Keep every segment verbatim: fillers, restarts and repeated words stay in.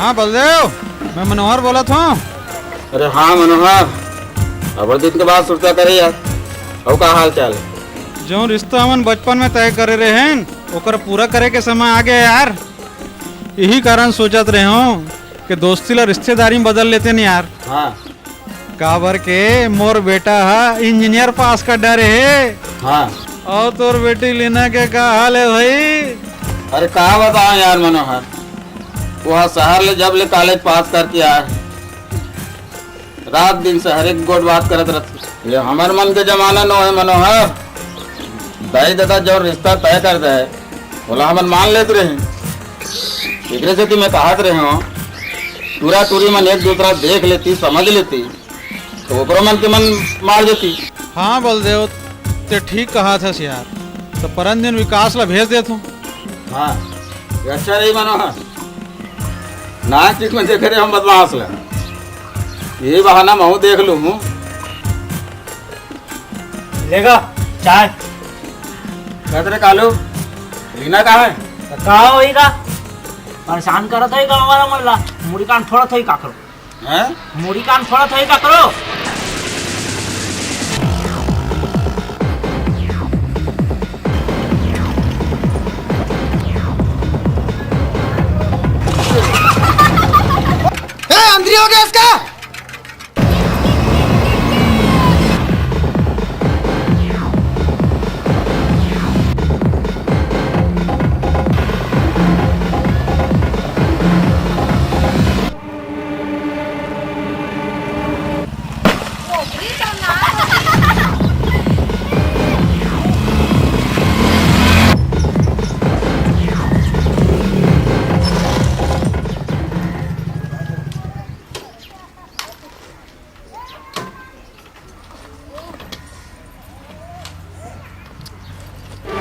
हाँ बलदेव, मैं मनोहर बोलत हूँ। अरे हाँ मनोहर, अबड़ दिन के बाद सुरता करे यार। अउ का हाल चाल? जौन रिश्ता हमन बचपन में तय करे रहेन, ओकर पूरा करे के समय आ गया यार। यही कारण सोचत रहे हूँ कि दोस्ती ला रिश्तेदारी में बदल लेते न यार। हाँ। काबर के मोर बेटा हा इंजीनियर पास कर डारे हे। हाँ। अउ तोर बेटी लीना के का हाल है भाई? अरे का बताओ यार मनोहर, वो हा शहर ले जब ले कॉलेज पास करके आए, रात दिन शहरे के गोठ बात करत रहिथे। ये हमर मन के जमाना नो है मनोहर। दाई ददा जौन रिश्ता तय कर दे, ओला हमन मान लेत रहे। एकरे सेती मैं कहत रहे हूँ, टूरा टूरी मन एक दूसरा देख लेती, समझ लेती, तो ओकरो मन के मन मार देती। हाँ बलदेव, ते ठीक कहत हस यार। तो परन दिन विकास ला भेज देत हूँ। हाँ, ये अच्छा रही मनोहर। नाच में देखे रहे हम बदमाश ला। यही बहाना महू देख लूँ हूँ। लेगा चाय। कहत रे कालू, लीना कहाँ है? तो का होई का? परेशान करत होई गाँव वाला मन ला। मुड़ी कान फोड़त होई का करो? हैं? मुड़ी कान फोड़त होई का करो? ए, अंधरी हो गया इसका?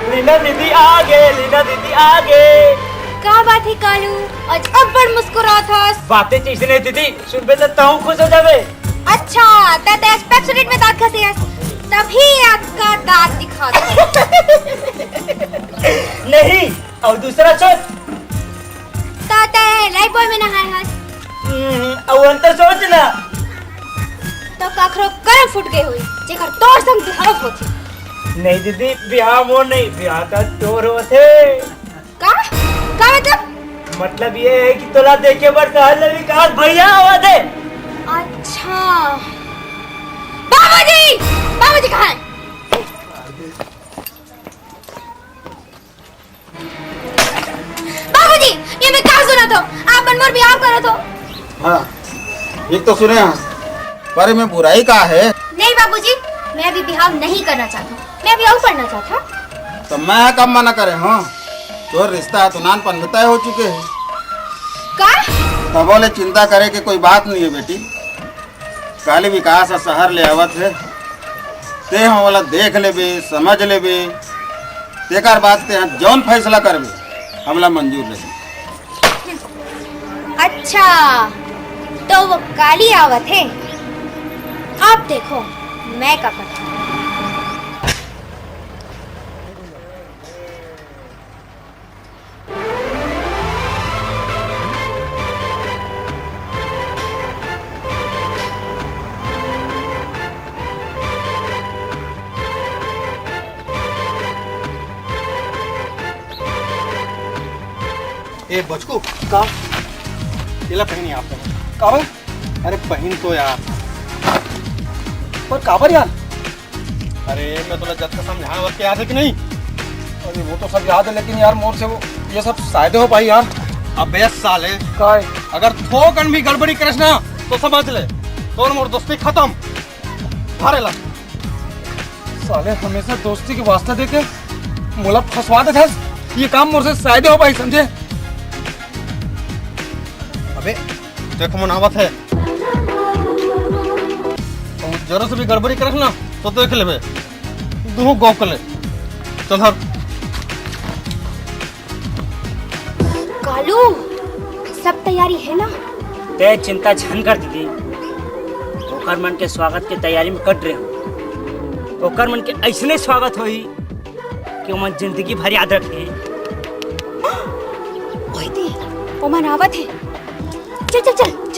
लीना दीदी आगे, लीना दीदी आगे। का बात है कालू, आज अब्बड़ मुस्कुरात हस। बातें चीज नहीं दीदी, सुनबे तो तहूँ खुश हो जाबे। अच्छा, त ते Pepsodent में दांत घसे हस, तभी आज का दांत दिखा दो। नहीं, अउ दूसरा सोच। त ते Lifebuoy में नहाए हस। हम्म, अउ अंतर सोच ना। त काखरो करम फूट गए होई, जेकर तोर संग बिहाव होथे। नहीं दीदी, बिहाव मोर नहीं, बिहाव त तोर होथे। का? का मतलब? मतलब ये है कि तोला देखे बर शहर ले विकास भैया आवा दे। अच्छा। बाबूजी, बाबूजी कहाँ है? बाबूजी, ये मैं का सुनत हो? आप मन मोर बिहाव करत हो? हाँ, ये तो सुने हैं, पर मैं बुराई का है? नहीं बाबूजी, मैं अभी बिहाव नहीं करना चाहता हूँ, मैं अभी अउ पढ़ना चाहता हूँ। तो मैं कब मना करे हूँ? तोर रिश्ता तो नानपन में तय हो चुके है। का? तबो ले चिंता करे के कोई बात नहीं है बेटी। काली विकास ह शहर ले आवत हे, तेंह ओला देख लेबे, समझ लेबे, तेकर बाद तेंह जौन फैसला करबे, हमला मंजूर रही। अच्छा, तो वो काली आवत हे, अब देखो मैं का करथों। ए बचकू, का? एला पहिन यार। काबर? अरे पहिन तो यार। पर काबर यार? अरे मैं तोला जतका समझाए वतका याद है कि नहीं? अरे वो तो सब याद है, लेकिन यार मोर से वो ये सब शायद हो पाई यार। अबे साले, काय? अगर थोकन भी गड़बड़ी करस ना तो समझ ले, तोर मोर दोस्ती खत्म। भारे ला। साले हमेशा दोस्ती के वास्ता देके मोला फंसवा देथस। ये काम मोर से शायद हो पाई, समझे? अबे देखो मन आवत है। अउ जरा से भी गड़बड़ी करस ना तो देख लेबे। दुहू गौ के ले। चल धर। कालू, सब तैयारी है ना? ते चिंता झन कर दीदी, ओकर मन के स्वागत के तैयारी में कट रहे हूँ। ओकर मन के ऐसने स्वागत होही कि ओमन जिंदगी भर याद रखे। ओए दे, ओमन आवत हे।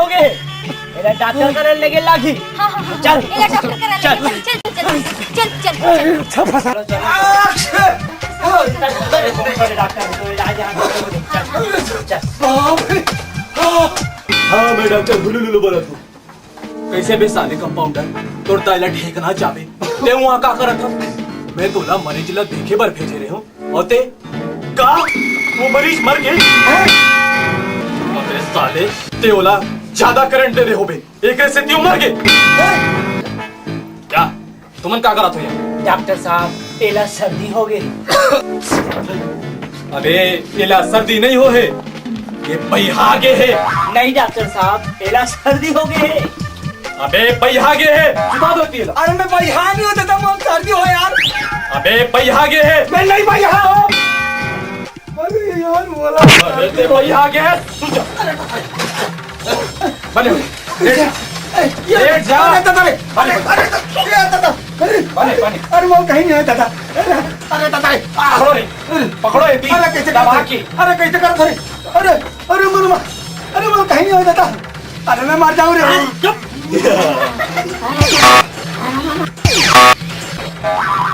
हो गे हे, एला डॉक्टर करा लेगे लागही। हाँ, हाँ, हाँ। चल। एला डॉक्टर करा चल। लेगे, चल, चल, चल, चल, चल, चल। चल, चल। डॉक्टर, तो इलाज यहाँ पे। चल, चल। बाप रे। हाँ, मैं डॉक्टर हुलुलुलु बोलत हूँ। कइसे बे साले कंपाउंडर, तोर दाई ला ठीक ना जाबे, तें उहाँ का करत हस? मैं तोला मरीज ला देखे बर भेजे रेहेंव, अउ तें का? वो मरीज मर गे? अबे साले, तें ओला जादा करंट दे दे होबे, एकरे सेती वो मर गे। का? तुमन का करत हो यार? डॉक्टर साहब, एला सर्दी हो गे। अबे, एला सर्दी नइ हो हे, ये बइहा गे हे। नहीं डॉक्टर साहब, एला सर्दी हो गे हे। अबे, बइहा गे हे, सुता दो तेला। अरे, मैं बइहा नहीं होता था, मैं सर्दी हो यार। अबे, बइहा गे हे। मैं नहीं बइहा हूँ। अरे यार, बोला। अरे, तें बइहा गे हे, सुता। बने, बने। लेट, लेट जा। अरे दादा रे, अरे, अरे, अरे दादा, अरे, बने, बने। अरे वो कहीं नहीं है दादा। अरे, अरे दादा रे, आ, पकड़ो रे, पकड़ो ये, अरे कैसे दबा कर के। अरे कैसे कर, अरे, अरे, अरे मनुआ, अरे वो कहीं नहीं है दादा। अरे मैं मर जाऊँ रे।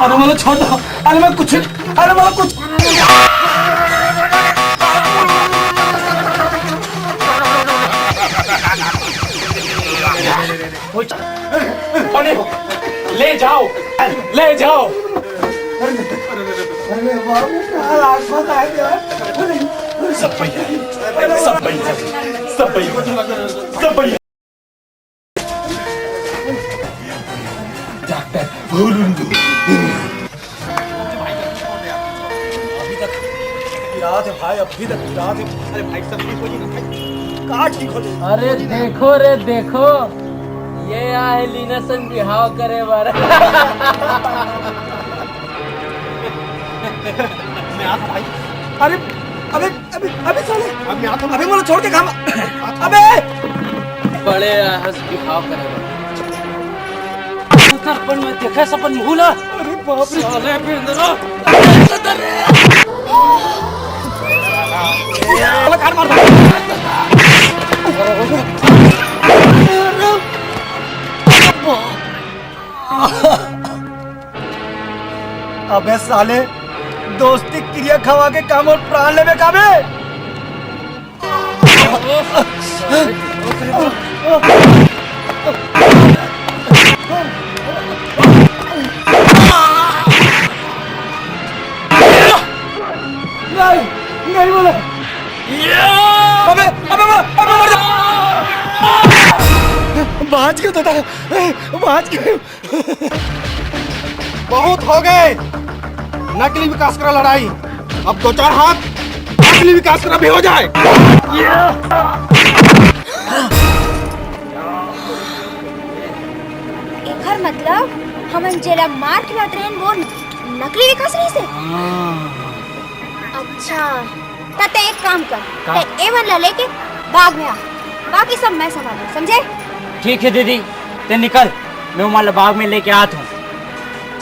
अरे मोला छोड़ दो, अरे मैं कुछ, अरे मोला कुछ। अरे, ले जाओ, ले जाओ। अरे बाप रे, कहाँ आसपास आए थे यार। सब भैया, सब भैया, सब भैया, सब भैया। डॉक्टर हुलुलु। अभी तक पिरात हे भाई, अभी तक पिरात हे। अरे भाई, सब ठीक हो जाही ना भाई, का ठीक हो जाही? अरे देखो रे, देखो, ये आए हे लीना संग बिहाव करे बर। मैं आता भाई। अरे, अबे, अबे, अबे साले, अब मैं आता हूँ। अबे मोला छोड़ के काम। अबे। बड़े हंस बिहाव करे। उतर, अपन मैं देखे सब निहुला। अरे बाप रे। साले बेंदरा। साला कार मार। अबे साले, दोस्ती किरिया खवा के काम अउ प्राण लेबे का बे? नहीं, नहीं बोले। अबे, अबे, अबे, अबे, मर जा। बाँच गए दादा, बाँच गए। बहुत हो गए नकली विकास करा लड़ाई, अब दो चार हाथ असली विकास करा भी हो जाए। एखर मतलब हमन जेला मार के लड़ रहे हैं, वो नकली विकास नहीं से? अच्छा, त ते एक काम कर, का? ते एमन ला लेके बाग में आ। बाकी सब मैं संभालूं, समझे? ठीक है दीदी, ते निकल, मैं ओमन ला बाग में लेके आत हूँ।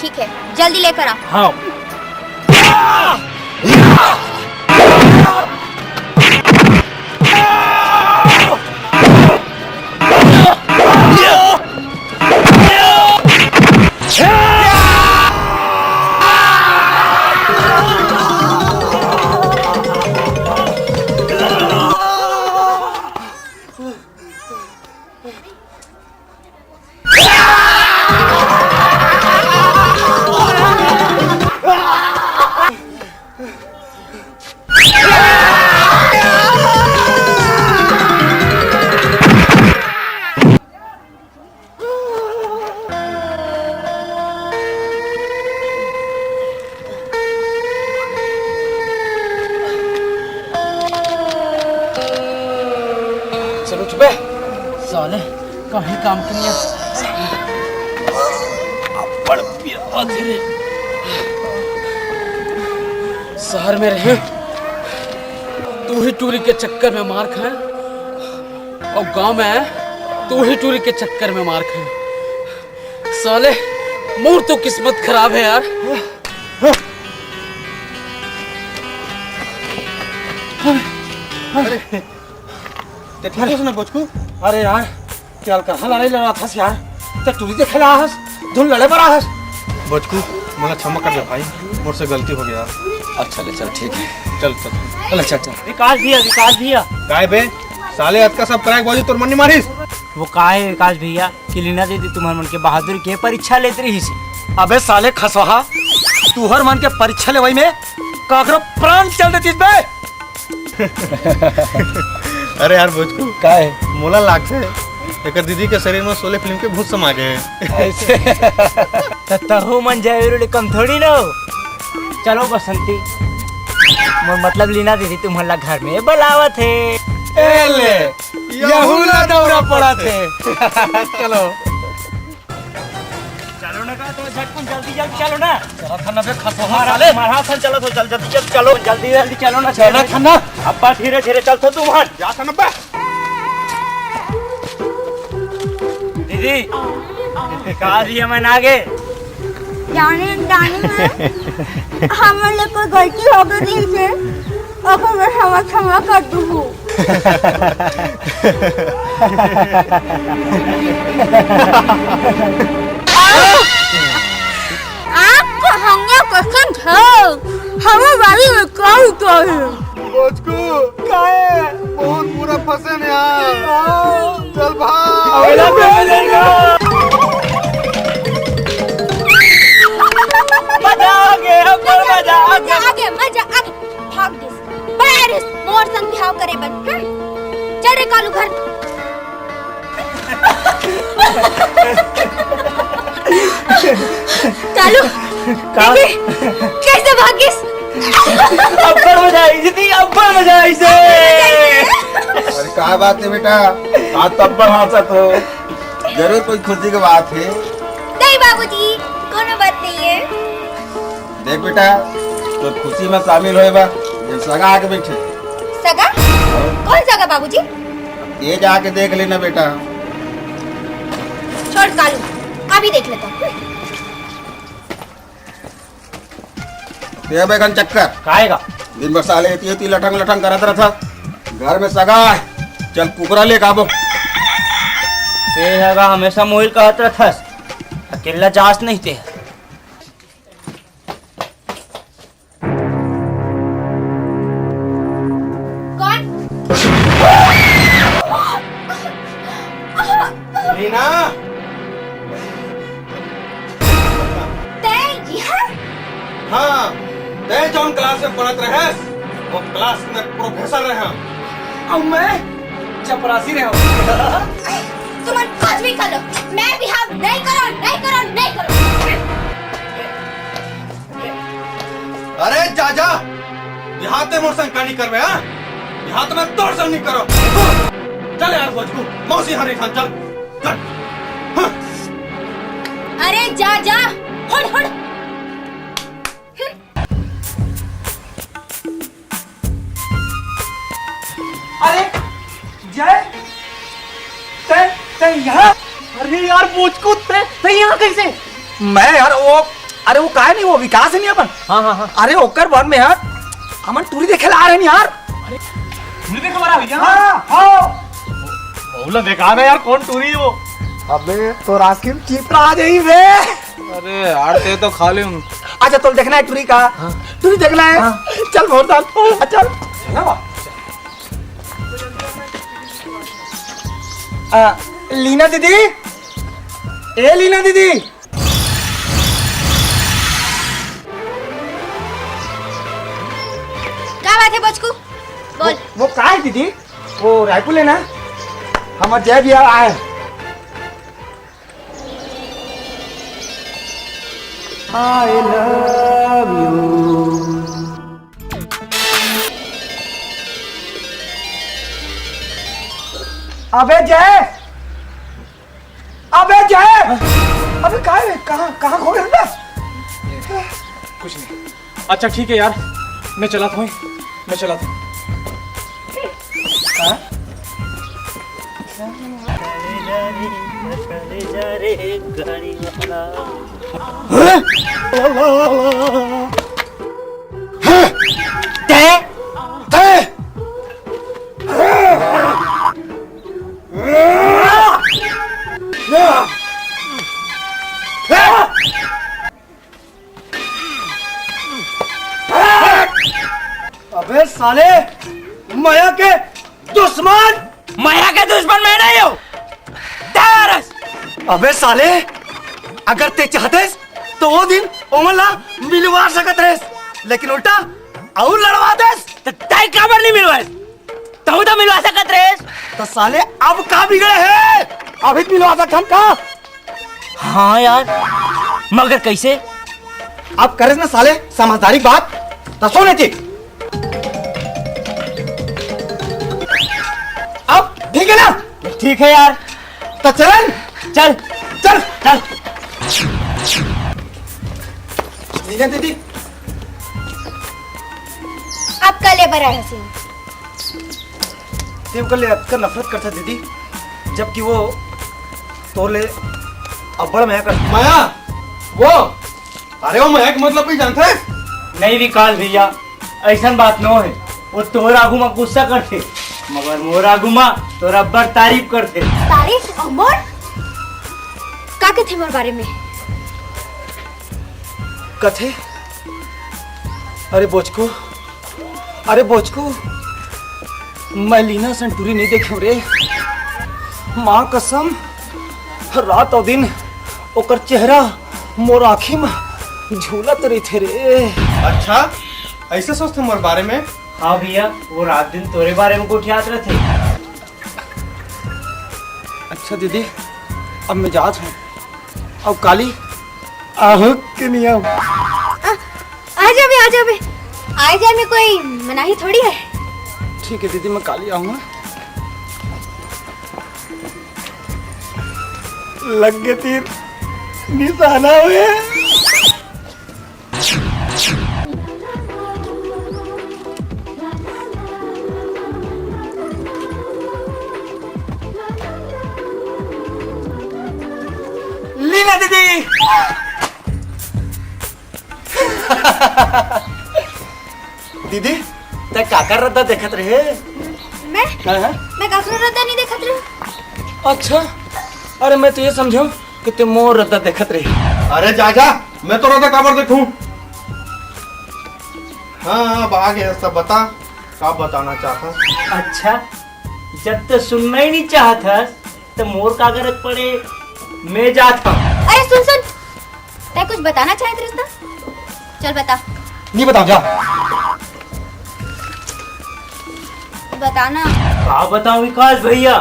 ठीक है, जल्दी लेकर आ। हाँ। चल उठ बे, साले, कहीं काम के नहीं है। अब्बड़ पियावा थे रे। शहर में रहे, तू ही टूरी के चक्कर में मार खाए, और गांव में आए, तू ही टूरी के चक्कर में मार खाए। साले, मोर तो किस्मत खराब है यार। अरे, ते ठीक हस ना, बोचकू? अरे यार, ते अलकरहा लड़ाई लड़त हस यार, ते टूरी देखे ला हस, धुन लड़े बर हस। बोचकू, मोला क्षमा कर दे भाई, मोर से गलती हो गया। अच्छा ले चल, ठीक है। चल, चल। चल, अच्छा, चल। विकास भैया, विकास भैया। काय बे? साले अतका सब कराए के बावजूद तोर मन नहीं मारिस? वो का है विकास भैया कि लीना दीदी तुम्हर मन के बहादुरी के परीक्षा लेत रहिस। अबे साले खसवाहा, तुहर मन के परीक्षा लेवई में काकरो प्राण चल देतिस बे। अरे यार बोचकू, का है? मोला लागथे एकर दीदी के शरीर में शोले फिल्म के भूत समा गए हैं। ऐसे। त तहू मन जय वीरू ले कम थोड़ी ना हो। चलो बसंती, मोर मतलब लीना दीदी तुम्हर ला घर में बलावत हे। ए ले, यहू ला दौरा पड़त हे। चलो। चलो ना का, तो झटकुन जल्दी जल्दी चलो ना। चला था ना बे, खसवा हमारा साले। हमारा सन चलो तो जल्दी जल्दी चलो, जल्दी जल्दी चलो ना। चला था ना। अब्बा धीरे धीरे चल तो तुम हट। जा था ना बे। दीदी, दीदी, का दिया मैं ना आगे? जाने जाने में हमन ले कोई गलती हो गई थी, ओकर बर हमर क्षमा कर दुहू। आप को हमने कसम खाओ, हमारे बारे में क्या उतारे? बोचकू, काहे? बहुत बुरा फंसे ने यार। चल भाग। मजा आ गया, मजा आ गया। मजा आ गया, मजा आ गया। भाग दे। बड़ा रिस मोर संग बिहाव करे बर। हम्म? चल रे कालू घर। कालू, का? देखे, कैसे भागिस? अब्बड़ मजा आई दीदी, अब्बड़ मजा आई से। अरे का बात है बेटा, आज तो अब्बड़ हंसत हो, जरूर कोई खुशी की बात है। नहीं बाबूजी, कोनो बात नहीं है। देख बेटा, तो खुशी में शामिल होए बर ये सगा आके बैठे। सगा? कौन सगा बाबूजी? ये जाके देख लेना बेटा। छोड़ कालू, अभी देख लेता हूँ। ये बैगन चक्कर। काहे का? दिन भर साले एती एती लठंग लठंग करत रहता। घर में सगा है, चल कुकरा ले खाबो। ते सगा हमेशा मोहिल कहत रहथस, अकेला जास नहीं ते। कौन? रीना, तै यहाँ? हाँ, तै जौन क्लास में पढ़त रहेस, वो क्लास में प्रोफेसर रहे। और मैं चपरासी रहे। तुमन कुछ भी कर लो, मैं बिहाव नहीं करो, नहीं करो, नहीं करो। अरे जा जा, यहाँ ते मोर संग का नहीं करबे, हाँ? यहाँ तो मैं तोर संग नहीं करो। चल यार, बचकू, मौसी हरी खान, चल, चल। हाँ। अरे जा जा, हट हट। अरे जय, यार, अरे यार, बोचकू, ते, ते यहाँ कैसे? मैं यार, वो, अरे, वो काय नहीं, वो विकास है नहीं अपन। हाँ, हाँ, हाँ। अरे, ओकर बर में यार, हमन टूरी देखे ला आ रहे हैं यार। अरे, टूरी देखे बर आ रहे हैं? हाँ, हाँ। वो, वो ला देखा ना यार, कौन टूरी है वो? अबे, तो रास्किन चीपरा आ जाई बे। अरे यार, ते तो खा ले हूँ। अच्छा, तो देखना है टूरी का? हाँ। टूरी देखना है? हाँ। चल, भोर साहब, चल। चल ना बाबा। आ, लीना दीदी, ए लीना दीदी। का बात है बचकू? बोल। वो, वो का है दीदी? वो रायपुर है ना, हमार जय भैया आए। I love you। अबे जय, अबे जय, अबे कहाँ है? कहाँ, कहाँ खो गया था? कुछ नहीं। अच्छा ठीक है यार, मैं चलाता हूँ, मैं चलाता हूँ। हाँ? अबे साले, मया के दुश्मन। मया के दुश्मन मैं नहीं हूँ, तें हरस। अबे साले, अगर ते चाहतेस तो वो दिन ओमन ला मिलवा सकत रहेस, लेकिन उल्टा अउ लड़वा देस। त तय काबर नहीं मिलवाएस? तहु तो मिलवा सकत रहेस। तो साले अब का बिगड़े है? अभी तो मिलवा सकत हन का? हाँ यार, मगर कैसे? अब करेस ना साले समझदारी बात, तो सुन थी। अब ठीक है ना? ठीक है यार। तो चलन, चल, चल, चल। लीना दीदी, अब का ले बर आए हस? ते ओकर ले अतका नफरत करथे दीदी, जबकि वो तोर ले अब्बड़ मया कर। मया? वो? अरे वो मया के मतलब भी जानथे? नहीं विकास भैया, ऐसन बात नो है। वो तोर आगू मा गुस्सा करथे, मगर मोर आगू मा तोर अब्बड़ तारीफ करथे। तारीफ? अउ मोर? का कथे मोर बारे में? कथे? अरे बोचको, अरे बोचको, मैं लीना सन टूरी नहीं देखे रे। माँ कसम, रात अउ दिन ओकर चेहरा मोर आँखी में झूलत रहिथे रे। अच्छा, ऐसे सोचथे मोर बारे में? हाँ भैया, वो रात दिन तोरे बारे में गोठियात रहिथे। अच्छा दीदी, अब मैं जात हूँ। अब काली आहू के नहीं आऊँ। आ, आ जाबे, आ जाबे। आए जाए में कोई मनाही थोड़ी है। ठीक है दीदी, मैं काली आऊँगा। लग गए तीर निशाना हुए। लीना दीदी। दीदी, तैं काकर रद्दा देखत रहे? मैं? हाँ, हाँ। मैं काकरो रद्दा नहीं देखत रहे। अच्छा, अरे मैं तो ये समझो कि तैं मोर रद्दा देखत रहे। अरे जा जा, मैं तोर रद्दा काबर देखूं? हाँ, अब आ गया सब, बता, का बताना चाहत हस? अच्छा, जब तैं सुनना ही नहीं चाहत हस, त मोर का करक पड़े, मैं जात हूँ। अरे सुन सुन, तैं कुछ बताना चाहत रहिस ना? चल बता। नहीं बताऊँ, जा। बताना। का बताऊँ विकास भैया,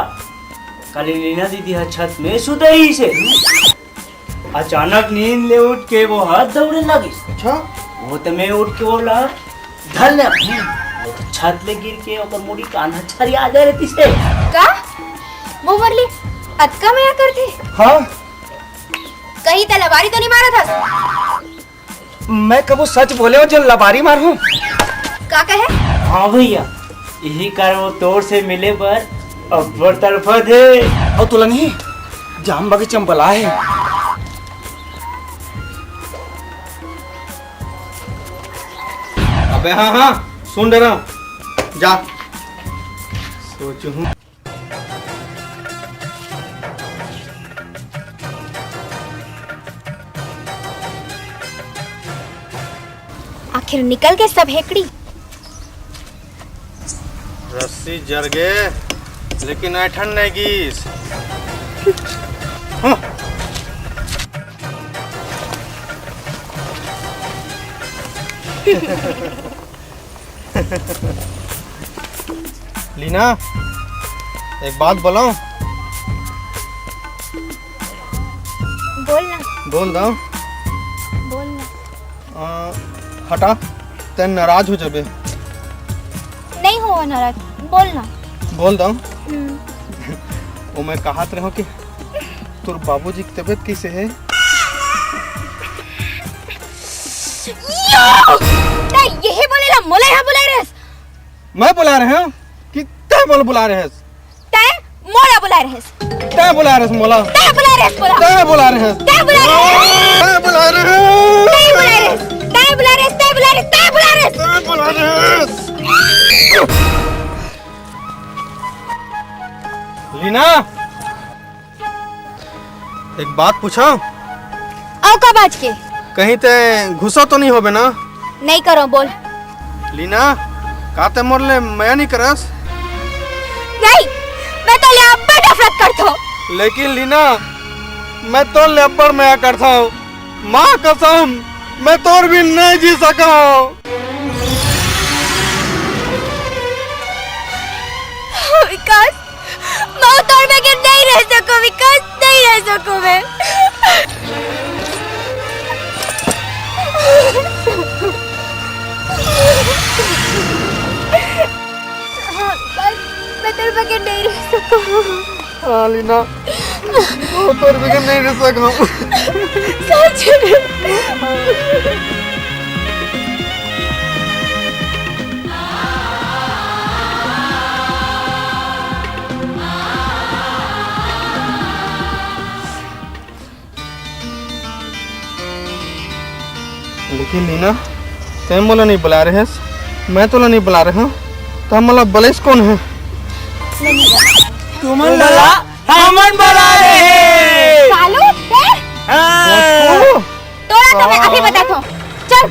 काली लीना दीदी ह छत में सुतई से। अचानक नींद ले उठ के वो ह दौड़े लगिस। अच्छा? वो त मैं उठ के ओला धर ले। वो त छत ले गिर के ओकर मुड़ी कान ह छरिया गए रहिस हे। का? वो मोर ले अतका मया करथे? हाँ। कहीं त लबारी तो नहीं मारत हस? मैं कबो सच बोले हूँ जो लबारी मारहूँ? का कहे? हाँ भैया, यही कारण वो तोर से मिले बर अब्बड़ तड़फत हे। अउ तोला नहीं, जाम बगीचा में बला हे। अबे हाँ, हाँ, सुन डे रहा हूँ। जा। सोचहूँ। आखिर निकल के सब हेकड़ी। रस्सी जर गे, लेकिन ऐठन नहीं गीस। हम्म। लीना, एक बात बोलूं? बोल ना। बोल दो। बोल ना। अ, हटा, तैं नाराज हो जाबे। नहीं हो नाराज, बोल ना। बोल दो। हम्म। वो मैं कहत रहो कि तोर बाबूजी की तबीयत कैसे है? यो! तैं यही बोलेला, मोला यहाँ बुलाए रहस? मैं बुला रहे हूँ कि तैं मोला बुला रहे हस? तैं मोला बुला रहे हस। तैं बुला रहे हस मोला। तैं बुला रहे हस मोला। तैं बुला रहे हस। तैं बुला रहे हस। तैं बुला रहे हस। तैं बुला रहे हस। तैं बुला रहे हस। तैं बुला रहे हस। तैं बुला रहे हस। तैं बुला रहे हस। लीना, एक बात पूछो। अउ का बात के? कहीं तैं गुस्सा तो नहीं होबे ना? नहीं करो, बोल। लीना, का तैं मोर ले मया नहीं करस? नहीं, मैं तोर ले अब्बड़ नफरत करथो। लेकिन लीना, मैं तोर ले अब्बड़ मया करथो। माँ कसम, मैं तोर बिन नहीं जी सको। विकास, मैं तोर बगैर नहीं रह सको विकास, नहीं रह सको मैं। हाँ विकास, मैं तोर बगैर नहीं रह सको। हाँ लीना, मैं तोर बगैर नहीं रह सको। सच में। लेकिन लीना, तैं मोला नहीं बुला रहे हस, मैं तोला नहीं बुला रहे हूँ, त मोला बुलाइस कोन हे? तुमन ला हमन बुला रहे। सालू, तैं? हाँ। तोला तो मैं अभी बताथो। चल।